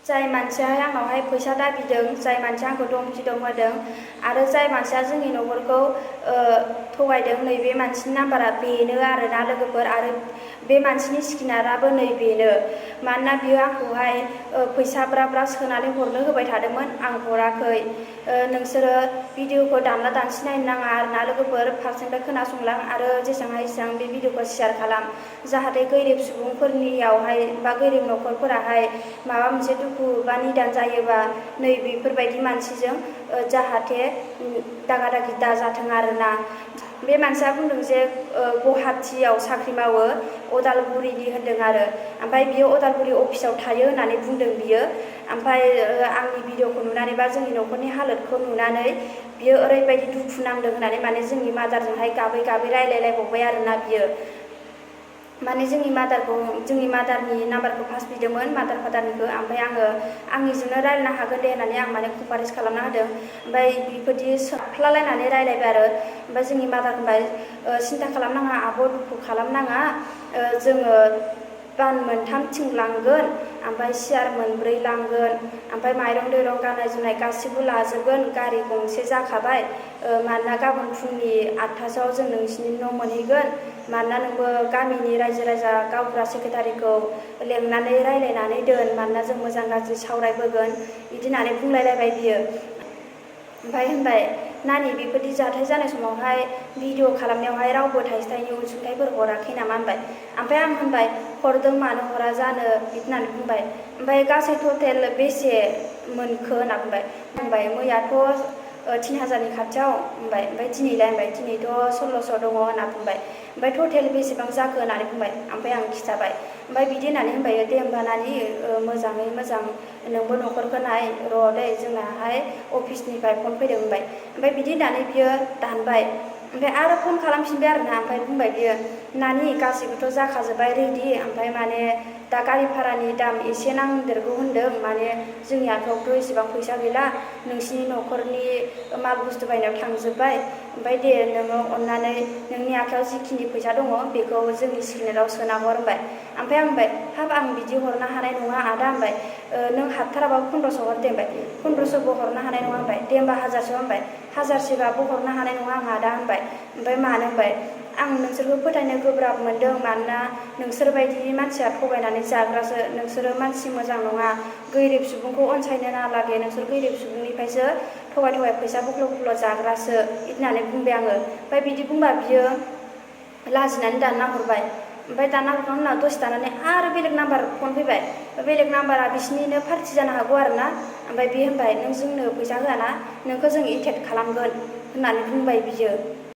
जाय मानसिया आंनावहाय फैसा दाबिदों, जाय मानसिया आंखौ धमखि होदों आरो जाय मानसिया जोंनि न'खरखौ थगायदों, नैबे मानसिनि नाम्बारा बेनो आरोना लोगोफोर। आरो बे मानसिनि स्केनाराबो नैबेनो। मानोना बियो आंखौहाय फैसा ब्रा ब्रा सोनानै हरनो होबाय थादोंमोन, आं हराखै। नोंसोरो भिडिअखौ दानला दानसि नायनो नाङा आरोना लोगोफोर, फारसेनिफ्राय खोनासंलां आरो जेसेबां हायो एसेबां बे भिडिअखौ शेयार खालाम, जाहाथे गोरिब सुबुंफोरनियावहाय बा गोरिब न'खरफोराहाय माबा मोनसे दुखु बा निदान जायोबा नै बेफोरबायदि मानसिजों जाहाथे दागा दागि दाजाथों आरोना। बे मानसिया बुंदों जे गुवाहाटियाव साख्रि मावो, अदालगुरिनि होनदों आरो। ओमफ्राय बियो अदालगुरि अफिसाव थायो होननानै बुंदों बियो। ओमफ्राय आंनि भिडिअखौ नुनानै बा जोंनि न'खरनि हालोदखौ नुनानै बियो ओरैबायदि दुखु नांदों होननानै माने जोंनि मादारजोंहाय गाबै गाबै रायलायलायबावबाय आरोना बियो। माने जोंनि मादारनि नाम्बारखौ फार्स्ट बिदोंमोन, मादार फादारनिखौ। ओमफ्राय आङो आंनिजोंनो रायलायनो हागोन दे होननानै आं माने कभारेज खालामना होदों। ओमफ्राय बेफोरदि सोंफ्लालायनानै रायलायबाय आरो। ओमफ्राय जोंनि मादार होनबाय सिन्था खालामनाङा आब', दुखु खालामनाङा, जोङो बान 3 थिं लांगोन, ओमफ्राय सियार 4 लांगोन, ओमफ्राय माइरं दैरं गाननाय जोमनाय गासिबो लाजोबगोन, गारि गंसे जाखाबाय। मानोना गाबोन फुंनि 8टासोआव जों नोंसिनि न' मोनहैगोन। मानोना नोंबो गामिनि रायजो राजा गावबुरा सेक्रेटारिखौ लेंनानै रायलायनानै दोन, मानोना जों मोजां गाज्रि सावरायबोगोन, बिदि होननानै बुंलायलायबाय बियो। ओमफ्राय होनबाय नानि बेबायदि जाथाय जानाय समावहाय भिडिअ खालामनायावहाय रावबो थाइसे थाइनै अनसुंथाइफोर हराखै नामा होनबाय। ओमफ्राय आं होनबाय हरदों, मानो हरा जानो, बिदि होननानै बुंबाय। ओमफ्राय गासै टटेल बेसे मोनखो होनना बुंबाय। मैयाथ' 3000नि खाथियाव होनबाय। ओमफ्राय दिनैलाय होनबाय, दिनैथ' 1600 दङ होनना बुंबाय। ओमफ्राय टटेल बेसेबां जाखो होननानै बुंबाय। ओमफ्राय आं खिथाबाय। ओमफ्राय बिदि होननानै होनबाय, दे होमबा नानि मोजाङै मोजां नोंबो न'खरखौ नाय र' दै, जोंनाहाय अफिसनिफ्राय फन फैदों होनबाय। ओमफ्राय बिदि होननानै बियो दानबाय। ओमफ्राय आरो फन खालामफिनबाय आरोना। ओमफ्राय बुंबाय बियो, नानि गासैबोथ' जाखाजोब्बाय रेडि, ओमफ्राय माने दा गारि भारानि दाम एसे नांदेरगौ होनदों, माने जोंनि आखायावथ' एसेबां फैसा गैला, नोंसिनि न'खरनि माल बुस्थु बायनायाव थांजोब्बाय। ओमफ्राय दे नोङो अननानै नोंनि आखायाव जिखिनि फैसा दङ बेखौ जोंनि स्केनाराव सोना हर होनबाय। ओमफ्राय आं होनबाय, हाब आं बिदि हरनो हानाय नङा आदा होनबाय, नों हाथाराबाबो 1500 हर दे होनबाय। 1500बो हरनो हानाय नङा होनबाय। दे होमबा 1000सो होनबाय। 1000सोबाबो हरनो हानाय नङा आं आदा होनबाय। ओमफ्राय मानो होनबाय, आं नोंसोरखौ फोथायनो गोब्राब मोनदों, मानोना नोंसोरबायदि मानसिया थगायनानै जाग्रासो, नोंसोरो मानसि मोजां नङा, गोरिब सुबुंखौ अनसायनो नालागे, नोंसोर गोरिब सुबुंनिफ्रायसो थगाय फैसा बुख्ल' बुख्ल' जाग्रासो, बिदि होननानै बुंबाय आङो। ओमफ्राय बिदि बुंबा बियो लाजिनानै दानना हरबाय। ओमफ्राय दानना हरखांनायनि उनाव दसे थानानै आरो बेलेग नाम्बार फन फैबाय। बेलेग नाम्बारा बिसिनिनो पार्टि जानो हागौ आरोना। ओमफ्राय बे होनबाय, नों जोंनो फैसा होआ ना, नोंखौ जों एटेक खालामगोन होननानै बुंबाय बियो।